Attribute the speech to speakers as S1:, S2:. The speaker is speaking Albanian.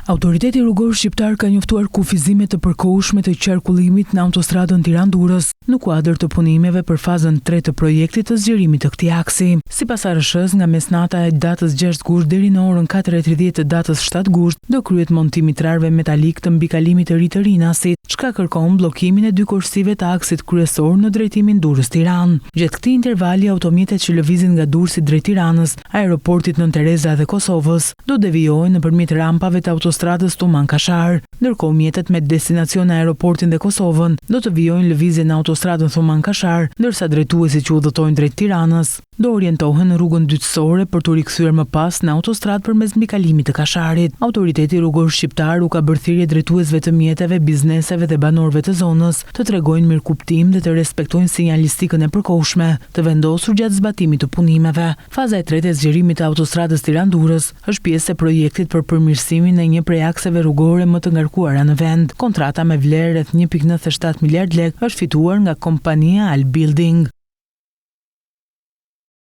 S1: Autoriteti Rrugor Shqiptar ka njoftuar kufizime të përkohshme të qarkullimit në autostradën Tiranë-Durrës, në kuadër të punimeve për fazën tre të projektit të zgjerimit të këtij aksi. Sipas ARRSH-së, nga mesnata e datës 6 gusht deri në orën 4:30 të datës 7 gusht, do kryhet montimi i trarëve metalikë të mbikalimit të ri të Rinasit, çka kërkon bllokimin e dy korsive të aksit kryesor në drejtimin Durrës-Tiranë. Gjatë këtij intervali, automjetet që lëvizin nga Durrësi drejt Tiranës, aeroportit Nënë Tereza dhe Kosovës, do devijohen nëpërmjet rampave të autostradës Thumanë-Kashar. Ndërkohë mjetet me destinacion aeroportin dhe Kosovën do të vijojnë lëvizjen në autostradën Thumanë-Kashar, ndërsa drejtuesit që udhëtojnë drejt Tiranës do orientohen në rrugën dytësore për t'u rikthyer më pas në autostradë përmes mbikalimit të Kasharit. Autoriteti Rrugor Shqiptar u ka bërë thirrje drejtuesve të mjeteve, bizneseve dhe banorëve të zonës të tregojnë mirëkuptim dhe të respektojnë sinjalistikën e përkohshme të vendosur gjatë zbatimit të punimeve. Faza e tretë e zgjerimit të autostradës Tiranë-Durrës është pjesë e projektit për përmirësimin e një prej akseve rrugore më të ngarkuara në vend. Kontrata me vlerë rreth 1,97 miliardë lekë është fituar nga kompania Al Building.